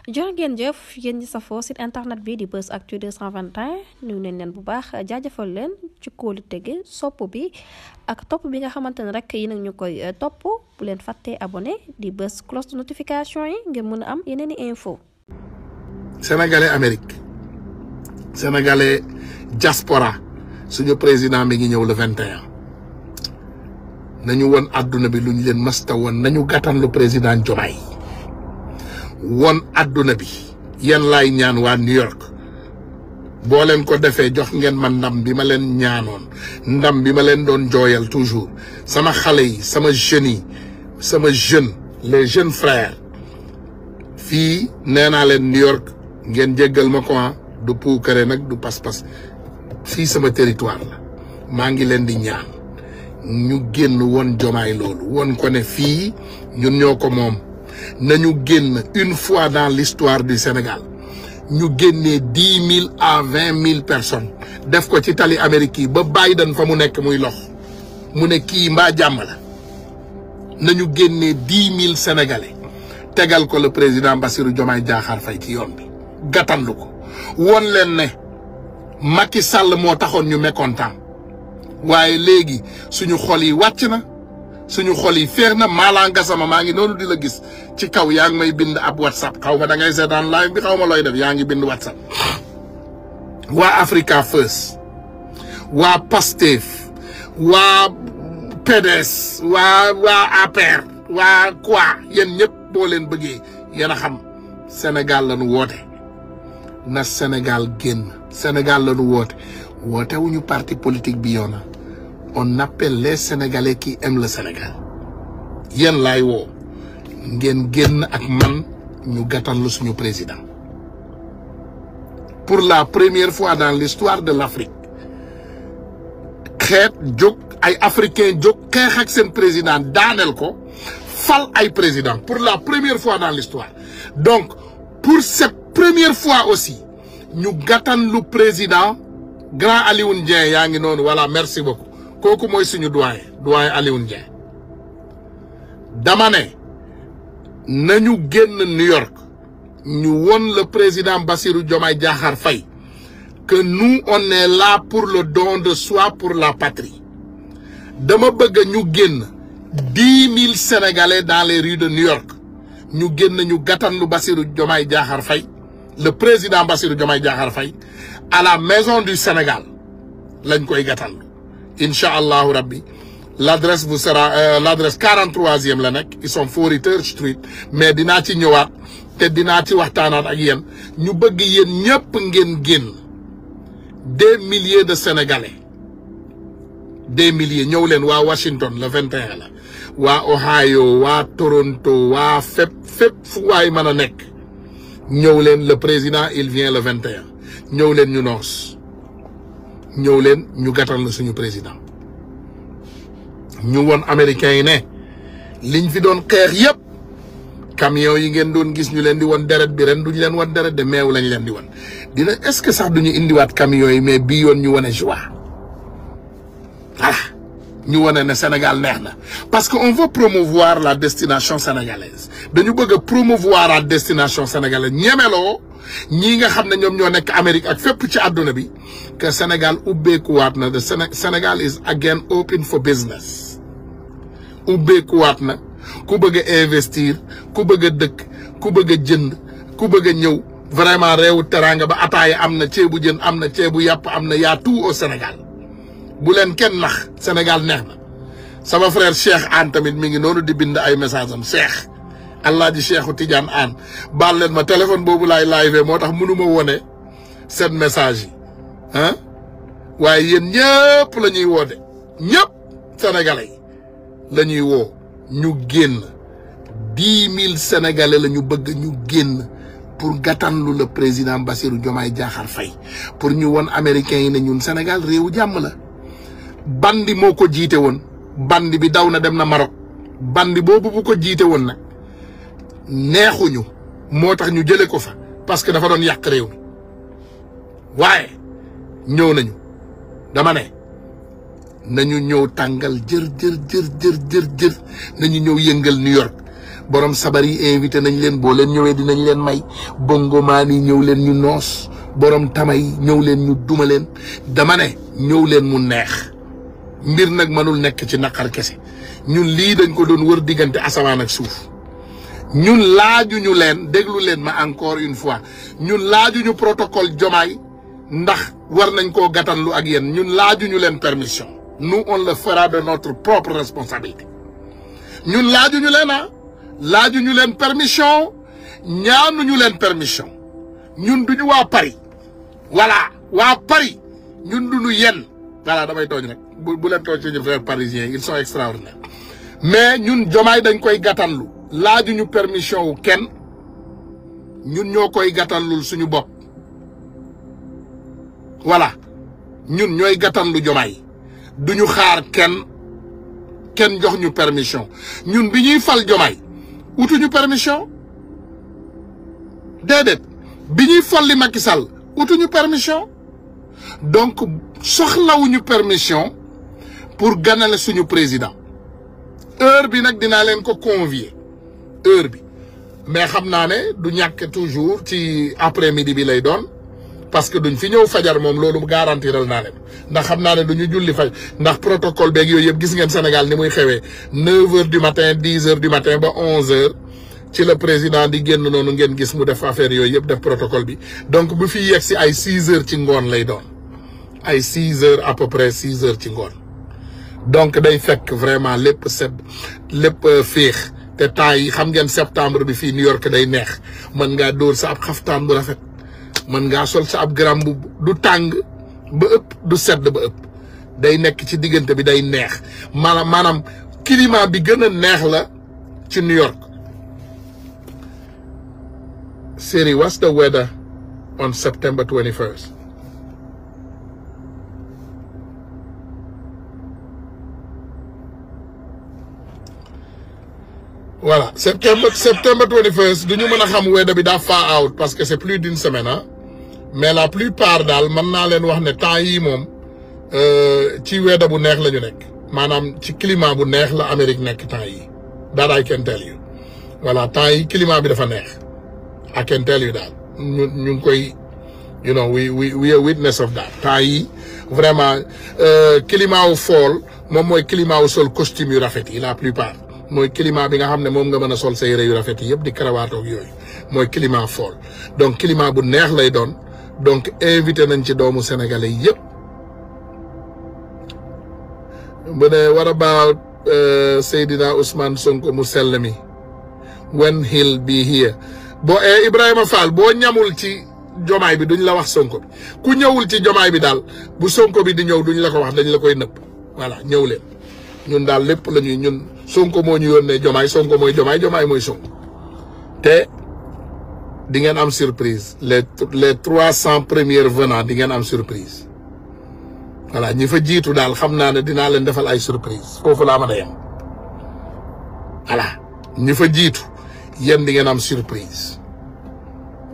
jërë ngeen jëf yéen ñi safoo site internet bi di Buzz Actu 221 nuyu nañ leen bu baax jaajëfal leen ci kóolu tege sopp bi ak topp bi nga xamante ne rek yi nag ñu koy topp bu leen fàttee abonné di bës cloche de notification yi ngir mën a am yeneen i info. Sénégalais Amérique Sénégalais diaspora suñu président mi ngi ñëw le 21 nañu won àdduna bi lu ñu leen masta woon nañu gàttan lu président Diomaye won àdduna bi yéen laay ñaan waa New York boo leen ko defee jox ngeen ma ndam bi ma leen ñaanoon ndam bi ma leen doon jooyal toujours sama xale yi sama jeunes yi sama les jeunes frères fii nee naa leen New York ngeen jéggal ma ko du puukare nag du pas-pas fii sama territoire la maa ngi leen di ñaan ñu génn woon Diomaye loolu woon ko ne fii ñun ñoo ko moom nañu génn une fois dans l'histoire du Sénégal ñu génnee 10 000 à 20 000 personnes def ko ci tali Amérique yi ba Biden fa mu nekk muy lox mu ne kii mbaa jàmm la nañu génnee 10 000 Sénégalais tegal ko le président Bassirou Diomaye Diakhar Faye ci yoon bi gàttanlu ko woon leen ne Macky Sall moo taxoon ñu mécontent waaye léegi suñu xol yi wàcc na suñu xol yi féex na Malang Gassama maa ngi noonu di la gis ci kaw yaa ngi may bind ab WhatsApp xaw ma da ngay seetaan live bi xaw ma looy def yaa ngi bind WhatsApp waa Africa First waa Pastef waa PDS waa APR waa quoi yéen ñëpp boo leen bëggee yéen a xam Sénégal la nu woote na Sénégal génn Sénégal la nu woote wuñu parti politique bi yoona on appelle les Sénégalais qui aiment le Sénégal yéen laay woo ngeen génn ak man ñu gàttal lu suñu président pour la première fois dans l'histoire de l'Afrique xeet jóg ay africain jóg xeex ak seen président daaneel ko fal ay président pour la première fois dans l'histoire donc pour cette première fois aussi ñu gàttal lu président grand Alioune Dieng yaa ngi noonu voilà merci beaucoup kooku mooy suñu doyen Alioune Dieng dama ne nañu génn New York ñu won le président Bassirou Diomaye Diakhar Faye que nous on est là pour le don de soi pour la patrie dama bëgg ñu génn 10 000 Sénégalais dans les rues de New York ñu génn ñu gàttanlu Bassirou Diomaye Diakhar Faye le président Bassirou Diomaye Diakhar Faye à la maison du Sénégal lañ koy gàttanlu incha allahu rabbi l'adresse vous sera l'adresse 43e la nekk ils sont 43rd Street mais dinaa ci ñëwaat te dinaa ci waxtaanaat ak yéen ñu bëgg yéen ñëpp ngeen génn des milliers de Sénégalais des milliers ñëw leen waa Washington le 21 la waa Ohio waa Toronto waa fépp fu waay mën a nekk ñëw leen le président il vient le 21 ñëw leen ñu noos ñëw leen ñu gàttal na suñu président ñu won américains yi ne liñ fi doon xeex yëpp camion yi ngeen doon gis ñu leen di won deret bi ren duñu leen won deret de meew lañ leen di won dina est-ce que sax duñu indiwaat camion yi mais bii yoon ñu wone joie voilà ñu wone ne Sénégal neex na parce que on veut promouvoir la destination sénégalaise dañu bëgg a promouvoir la destination sénégalaise ñemeloo ñii nga xam ne ñoom ñoo nekk Amérique ak fépp ci àdduna bi que Sénégal ubbeekuwaat na de Sénégal is again open for business ubbeekuwaat na ku bëgg a investir ku bëgg a dëkk ku bëgg a jënd ku bëgg a ñëw vraiment réewu teranga ba ataaya am na ceebu jën am na ceebu yàpp am na yaa tout au Sénégal bu leen kenn nax Sénégal neex na sama frère Cheikh Anne tamit mi ngi noonu di bind ay message am Cheikh Alaaji Cheikhu Tidiane Anne baal leen ma téléphone boobu laay live moo tax mënuma wone seen message yi ah waaye yéen ñëpp la ñuy woo de ñëpp Sénégalais yi la ñuy woo ñu génn 10 000 Sénégalais la ñu bëgg ñu génn pour gàttanlu le président Bassirou Diomaye Diakhar Faye pour ñu won américains yi ne ñun Sénégal réewu jàmm la bandi moo ko jiite woon bandi bi daw na dem na Maroc bandi boobu bu ko jiite woon nag neexuñu moo tax ñu jële ko fa parce que dafa doon yàq réew mi waaye ñëw nañu dama ne nañu ñëw tàngal jër nañu ñëw yëngal New York borom sabar yi invité nañ leen boo leen ñëwee dinañ leen may bongo maan yi ñëw leen ñu noos borom tama yi ñëw leen ñu duma leen dama ne ñëw leen mu neex mbir nag mënul nekk ci naqar kese ñun lii dañ ko doon wër diggante asamaan ak suuf ñun laajuñu leen déglu leen ma encore une fois ñun laajuñu protocole Diomaye ndax war nañ koo gàttanlu ak yéen ñun laajuñu leen permission nous on le fera de notre propre responsabilité ñun laajuñu leen laajuñu leen permission ñaanuñu leen permission ñun duñu waa Paris voilà waa Paris ñun duñu yenn voilà damay tooñ rek bu leen tooñ suñu frères parisiens ils sont extraordinaires mais ñun Diomaye dañ koy gàttanlu laajuñu permission wu kenn ñun ñoo koy gàttanlul suñu bopp voilà ñun ñooy gàttanlu Diomaye duñu xaar kenn jox ñu permission ñun bi ñuy fal Diomaye utuñu permission déedéet bi ñuy folli Macky Sall utuñu permission donc soxlawuñu permission pour ganale suñu président heure bi nag dinaa leen ko convier heure bi mais xam naa ne du ñàkk toujours ci après midi bi lay doon parce que duñ fi ñëw fajar moom loolu garantiral naa leen ndax xam naa ne duñu julli faj ndax protocole beeg yooyu yëpp gis ngeen Sénégal ni muy xewee 9h du matin 10h du matin ba 11h ci le président di génn noonu ngeen gis mu def affaire yooyu yëpp def protocole bi donc bu fi yegg si ay 6h ci ngoon lay doon ay 6h à peu près 6h ci ngoon donc day fekk vraiment lépp set lépp féex te temps yi xam ngeen septembre bi fii New York day neex mën ngaa dóor sa ab xaftaan bu rafet mën ngaa sol sa ab garam bu du tàng ba ëpp du sedd ba ëpp day nekk ci diggante bi day neex maanaam climat bi gën a neex la ci New York. Siri, what's the weather on September 21st? Voilà, September 21st, du ñu mën a xam weather bi daa far out parce que c'est plus d'une semaine mais la plupart daal mën naa leen wax ne temps yii moom ci weather bu neex la ñu nekk maanaam ci climat bu neex la Amérique nekk temps yii that I can tell you voilà temps yi climat bi dafa neex I can tell you daal ñu ngi koy you know we are witness of that temps yi vraiment climat wu fall moom mooy climat wu sol costume yu rafet yi la plupart mooy climat bi nga xam ne moom nga mën a sol sa yére yu rafet yi yëpp di karawaatoo ak yooyu mooy climat fall donc climat bu neex lay doon donc invité nañ ci doomu sénégalais yëpp bu ne what about Seydina Ousmane Sonko mu sell mi when he'll be here boo Ibrahima Fall boo ñamul ci jomaay bi duñ la wax Sonko bi ku ñëwul ci jomaay bi daal bu Sonko bi di ñëw duñ la ko wax dañ la koy nëpp voilà ñëw leen ñun daal lépp la ñuy ñun Sonko moo ñu yónnee jomaay Sonko mooy jomaay jomaay mooy Sonko te di ngeen am surprise les 300 premiers venants di ngeen am surprise voilà ñi fa jiitu daal xam naa ne dinaa leen defal ay surprise foofu laa mën a yem voilà ñi fa jiitu yéen di ngeen am surprise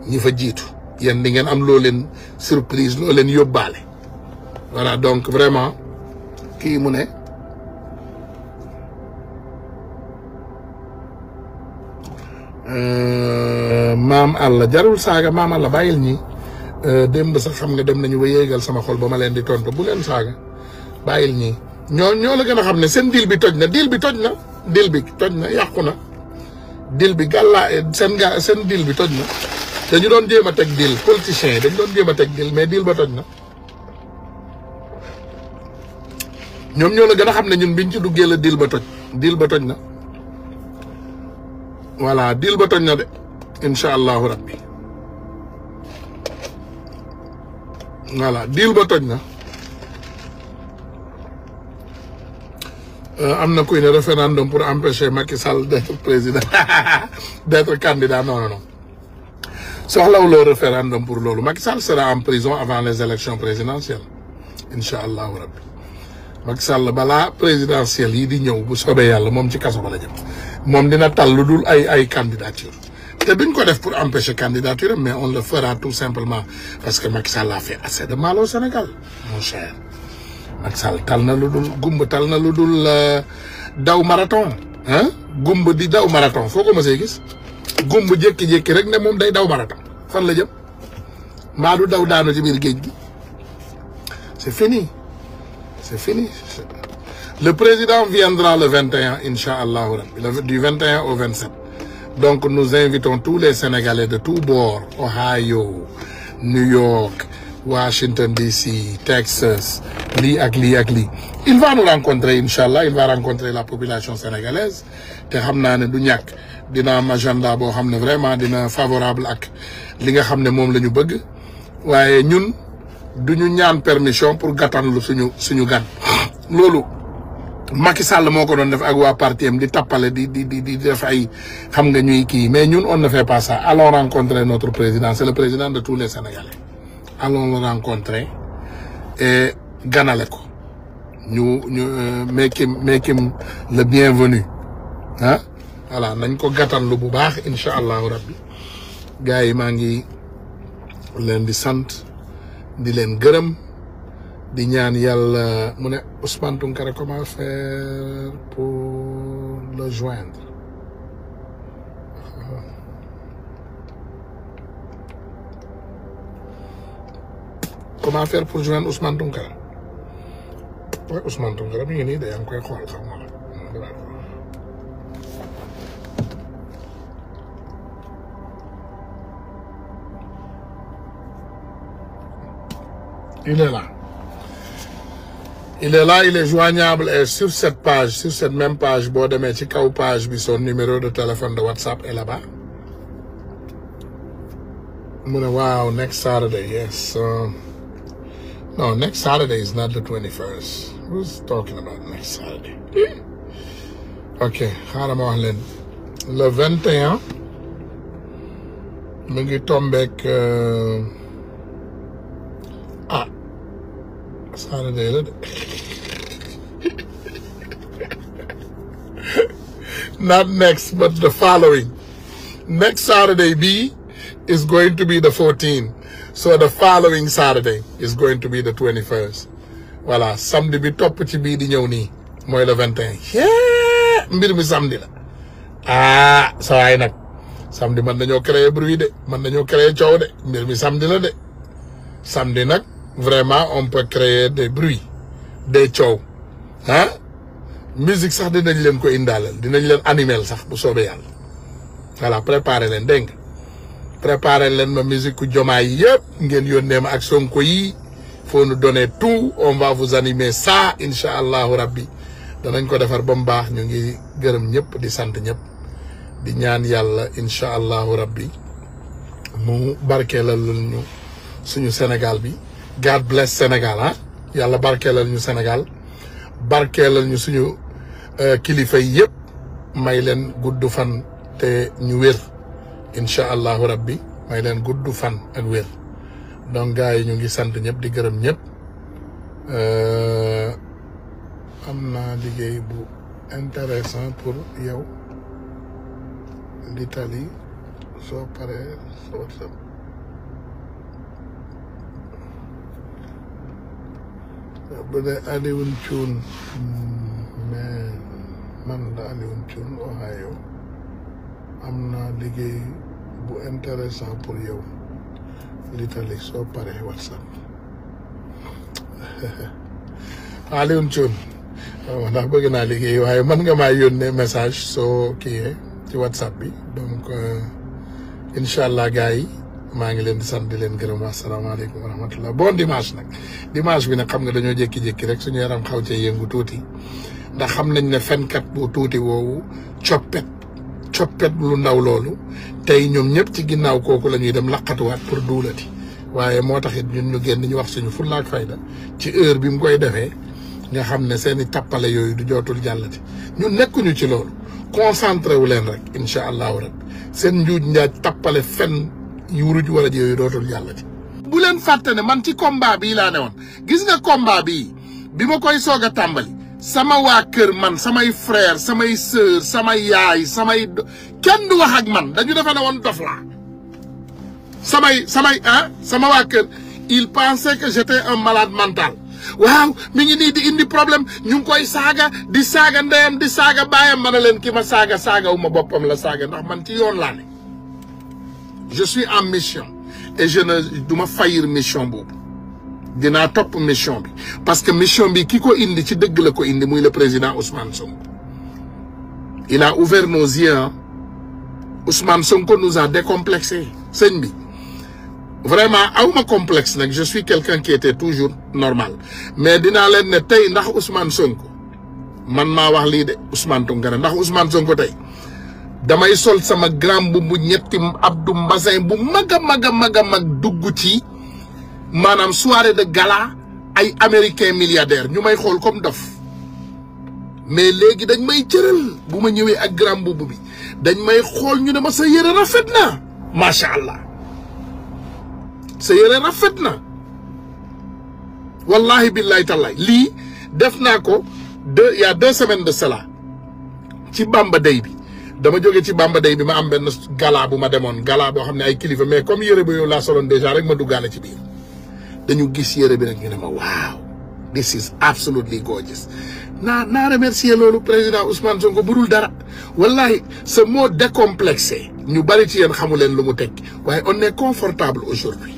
ñi fa jiitu yéen di ngeen am loo leen surprise loo leen yóbbaale voilà donc vraiment kii mu ne maam àlla jarul saaga maam àlla bàyyil ñi démb sax xam nga dem nañu ba yéegal sama xol ba ma leen di tontu bu leen saaga bàyyil ñi ñoo la gën a xam ne seen deal bi toj na deal bi toj na deal bi toj na yàqu na deal bi gàllaa seen deal bi toj na dañu doon jéem a teg deal politiciens yi dañu doon jéem a teg deal mais deal ba toj na ñoom ñoo la gën a xam ne ñun biñ ci duggee la deal ba toj na voilà deal ba toj na de incha allahu rabbi voilà deal ba toj na am na kuy ne référendum pour empêcher Macky Sall d'être président d'être candidat non soxlawuloo référendum pour loolu Macky Sall sera en prison avant les élections présidentielles incha allahu rabbi Macky Sall balaa présidentielles yi di ñëw bu soobee yàlla moom ci kaso ba la jëm moom dina tal lu dul ay candidature te duñ ko def pour empêcher candidature mais on le fera tout simplement parce que Macky Sall a fait assez de mal au Sénégal mon cher Macky Sall tal na lu dul gumba tal na lu dul daw marathon ah gumba di daw marathon foo ko mësee gis gumba jékki-jékki rek ne moom day daw marathon fan la jëm mbaa du daw daanu ci biir géej gi c'est fini c'est fini. Le président viendra le 21 Inch'Allah du 21 au 27. Donc nous invitons tous les Sénégalais de tous bords, Ohio, New York, Washington DC, Texas, lii ak lii ak lii. Il va nous rencontrer Inch'Allah, il va rencontrer la population sénégalaise te xam naa ne du ñàkk dina am agenda boo xam ne vraiment dina favorable ak li nga xam ne moom la ñu bëgg waaye ñun du ñu ñaan permission pour gàttanlu suñu gan loolu Macky Sall moo ko doon def ak waa parti am di tappale di def ay xam nga ñuy kii mais ñun on ne fait pas ça. Allons rencontrer notre président, c'est le président de tous les Sénégalais. Allons le rencontrer et ganale ko ñu make him le bienvenu ah voilà nañ ko gàttanlu bu baax incha allahu rabbi gars yi maa ngi leen di sant di leen gërëm di ñaan yàlla mu ne Ousmane Tounkara comment faire pour le joindre comment faire pour joindre Ousmane Tounkara waaye Ousmane Tounkara mi ngi nii de yaa ngi koy xool xam nga il est là. Il est là, il est joignable et sur cette page, sur cette même page, boo demee ci kaw page bi son numéro de téléphone de WhatsApp est là-bas. mu ne waaw next Saturday, yes. No, next Saturday is not the 21st. Who's talking about next Saturday? Ok, xaaral ma wax leen le 21 mu ngi tombeek Saturday la de not next but the following. Next Saturday B is going to be the 14th. So the following Saturday is going to be the 21st. Voilà, samedi bi topp ci bii di ñëw nii mooy le 21. Mbir mi samedi la. Sa waay nag samedi mën nañoo créer bruit de mën nañoo créer coow de mbir mi samedi la de samedi nag vraiment on peut créer des bruits des coow musique sax dinañ leen ko indaalal dinañ leen animel sax bu soobee yàlla voilà préparer leen dégg nga préparer leen ma musique ku jomaay yëpp ngeen yónnee ma ak Sonko yi faut nous donner tout on va vous animer ça incha allahu rabbi danañ ko defar ba mu baax ñu ngi gërëm ñëpp di sant ñëpp di ñaan yàlla incha allahu rabbi mu barkeelal ñu suñu Sénégal bi. God bless Sénégal yàlla barkeelal ñu Sénégal barkeelal ñu suñu kilifa yi yëpp may leen gudd fan te ñu wér incha allahu rabbi may leen gudd fan ak wér donc gars yi ñu ngi sant ñëpp di gërëm ñëpp am na liggéey bu intéressant pour yow l'Italie soo paree sa WhatsApp bu dee Alioune Thioune mais man la Alioune Thioune Ohio am na liggéey bu intéressant pour yow l'Italie soo paree WhatsApp Alioune Thioune ndax bëgg naa liggéey waaye mën nga maa yónnee message soo kiiyee ci WhatsApp bi donc incha allah gars yi maa ngi leen di sant di leen gërëm asalaamaaleykum wa rahmatullah bon dimanche nag dimanche bi nag xam nga dañoo jékki-jékki rek suñu yaram xaw cee yëngu tuuti ndax xam nañ ne fenkat bu tuuti woowu coppet lu ndaw loolu tey ñoom ñëpp ci ginnaaw kooku la ñuy dem laqatuwaat pour duulati waaye moo tax it ñun ñu génn ñu wax suñu fulla ak fayda ci heure bi mu koy defee nga xam ne seeni tappale yooyu du jootul jàllati ñun nekkuñu ci loolu concentré wu leen rek incha allahu rabbi seen njuuj njaaj tappale fen yuruj wala ji yooyu dootul jàllati. bu leen fàtte ne man ci combat bii laa ne woon gis nga combat bii bi ma koy soog a tàmbali sama waa kër man samay frère samay sœur samay yaay kenn du wax ak man dañu defe ne woon dof laa sama waa kër il pensait que j'étais un malade mental waaw mi ngi nii di indi problème ñu ngi koy saaga di saaga ndeyam di saaga baayam ma ne leen ki ma saaga wu ma boppam la saaga ndax man ci yoon laa ne je suis en mission et du ma faillir mission boobu dinaa topp mission bi parce que mission bi ki ko indi ci dëgg la ko indi muy le président Ousmane Sonko il a ouvert nos yeux Ousmane Sonko nous a décomplexé sëñ bi vraiment awma complexe nag je suis quelqu'un qui était toujours normal mais dinaa leen ne tey ndax Ousmane Sonko man maa wax lii de Ousmane Tounkara ndax Ousmane Sonko tey damay sol sama grand bu ñetti Abdou Mbassin bu mag a mag dugg ci maanaam soirée de gala ay américain milliardaire ñu may xool comme dof mais léegi dañ may cëral bu ma ñëwee ak grand bubu bi dañ may xool ñu ne ma sa yére rafet na macha allah sa yére rafet na wallahi billahi tallahi lii def naa ko il y a 2 semaines de cela ci Bamba Day bi dama jóge ci Bamba Day bi ma am benn gala bu ma demoon gala boo xam ne ay kilifa mais comme yére bi yow laa soloon déjà rek ma duggaale ci biir dañu gis yére bi rek ñu ne ma waaw this is absolutely gorgeous naa remercier loolu président Ousmane Sonko budul dara wallahi ce mot décomplexé ñu bari ci yéen xamu leen lu mu tekki waaye on est confortable aujourd'hui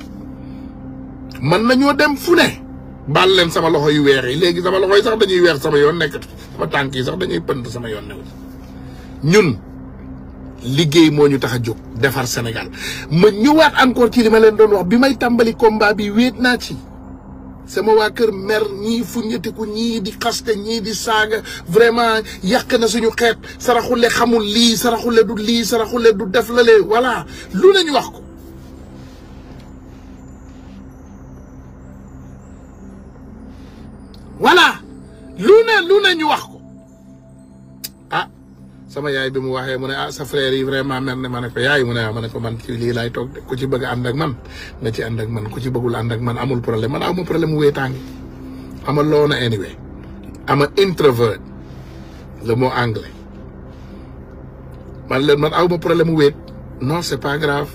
man nañoo dem fu ne baal leen sama loxo yu weex yi léegi sama loxo yi sax dañuy weex sama yoon nekkatu sama tànk yi sax dañuy pënd sama yoon new ñun liggéey moo ñu tax a jóg defar Sénégal ma ñëwaat encore ci li ma leen doon wax bi may tàmbali combat bi wéet naa ci sama waa kër mer ñii fu ñettiku ñii di xaste ñii di saaga vraiment yàq na suñu xeet saraxule xamul lii saraxule du lii saraxule du def la lee voilà lu nañu wax ko voilà lu ne ñu wax ko ah sama yaay bi mu waxee mu ne ah sa frère yi vraiment mer ne ma ne ko yaay mu ne ma ne ko man ci lii laay toog de ku ci bëgg ànd ak man nga ci ànd ak man ku ci bëggul ànd ak man amul problème man amul problème mu wéetaange ama loona anyway ama introvert le mot anglais man leen man awma problème mu wéet non c'est pas grave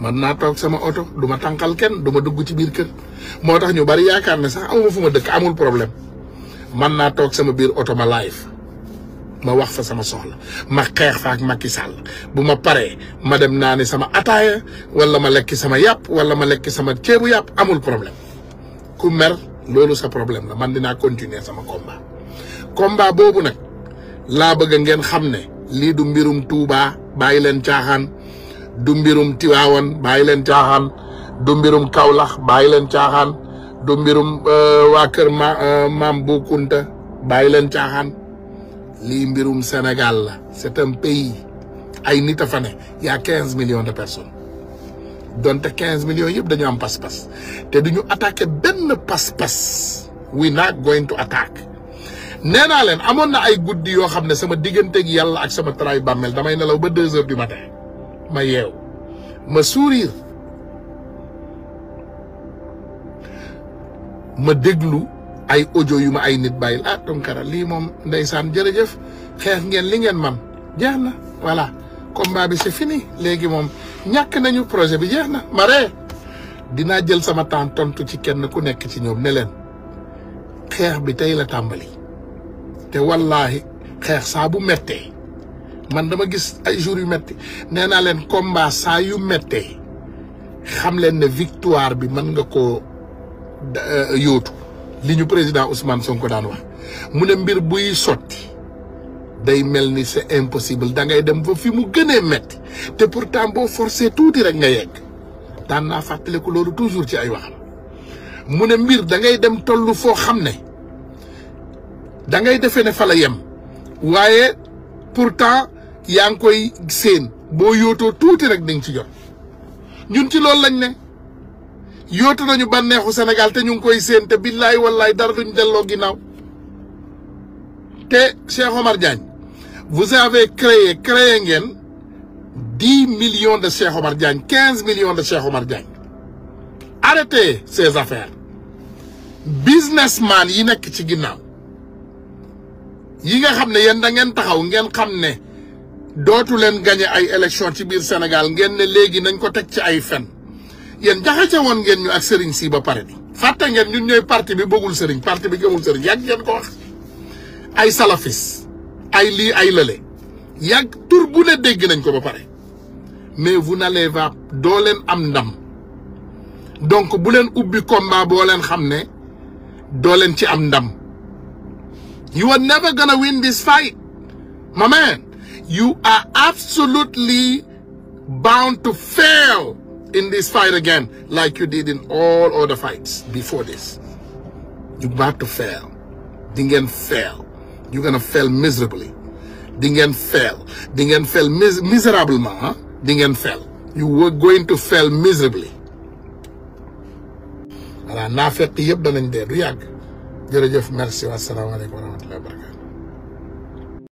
man naa toog sama oto du ma tànqal kenn du ma dugg ci biir kër moo tax ñu bari yaakaar ne sax amuma fu ma dëkk amul problème man naa toog sama biir oto ma live ma wax fa sama soxla ma xeex fa ak Macky Sall bu ma paree ma dem naa ni sama ataaya wala ma lekki sama yàpp wala ma lekki sama ceebu yàpp amul problème ku mer loolu sa problème la man dinaa continuer sama combat boobu nag laa bëgg ngeen xam ne lii du mbirum Touba bàyyi leen caaxaan du mbirum Tiwaawan bàyyi leen caaxaan du mbirum Kaolack bàyyi leen caaxaan du mbirum waa kër Maam Bu Kunta bàyyi leen caaxaan lii mbirum Sénégal la c'est un pays ay nit a fa ne y a 15 millions de personnes donte 15 millions yëpp dañu am pas-pas te duñu attaquer benn pas-pas we not going to attack nee naa leen amoon na ay guddi yoo xam ne sama digganteeg yàlla ak sama travail bàmmeel damay nelaw ba 2 heures du matin ma yeew ma sourire ma déglu ay audio yu ma ay nit bàyyil ah Tounkara lii moom ndeysaan jërëjëf xeex ngeen li ngeen man jeex na voilà combat bi c'est fini léegi moom ñàkk nañu projet bi jeex na ma ree dinaa jël sama temps tontu ci kenn ku nekk ci ñoom ne leen xeex bi tey la tàmbali te wallaahi xeex saa bu mettee man dama gis ay jours yu metti nee naa leen combat saa yu mettee xam leen ne victoire bi mën nga koo yóotu li ñu président Ousmane Sonko daan wax mu ne mbir buy sotti day mel ni c'est impossible da ngay dem ba fi mu gënee metti te pourtant boo forcé tuuti rek nga yegg daan naa fàttaliku loolu toujours ci ay waxam mu ne mbir da ngay dem tollu foo xam ne da ngay defee ne fa la yem waaye pourtant yaa ngi koy séen boo yootoo tuuti rek di nga ci jot ñun ci loolu lañ ne yootu nañu bànneexu Sénégal te ñu ngi koy séen te billaay wallaay dara duñ delloo ginnaaw te Cheikh Omar Diagne vous avez créé ngeen 10 millions de Cheikh Omar Diagne 15 millions de Cheikh Omar Diagne arrêtez ces affaires businessman yi nekk ci ginnaaw yi nga xam ne yéen da ngeen taxaw ngeen xam ne dootu leen gagné ay élection ci biir Sénégal ngeen ne léegi nañ ko teg ci ay fen yéen jaxase woon ngeen ñu ak sëriñ si ba pare bi fàtte ngeen ñun ñooy parti bi bëggul sëriñ parti bi gëmul sëriñ yàgg ngeen ko wax ay salafis ay lii ay lële yàgg tur bu ne dégg nañ ko ba pare mais vous n'allez pas doo leen am ndam donc bu leen ubbi combat boo leen xam ne doo leen ci am ndam. You are never gonna win this fight, my man. You are absolutely bound to fail in this fight again, like you did in all other fights before this. You're about to fail. Dingen fail. You're gonna fail miserably. Dingen fail. Dingen fail miserablement. Huh? Dingen fail. You were going to fail miserably. Voilà, naa fekk yëpp danañ dee du yàgg. Jërëjëf merci wa salaamu aleykum wa rahmatullahi wa barakatuh.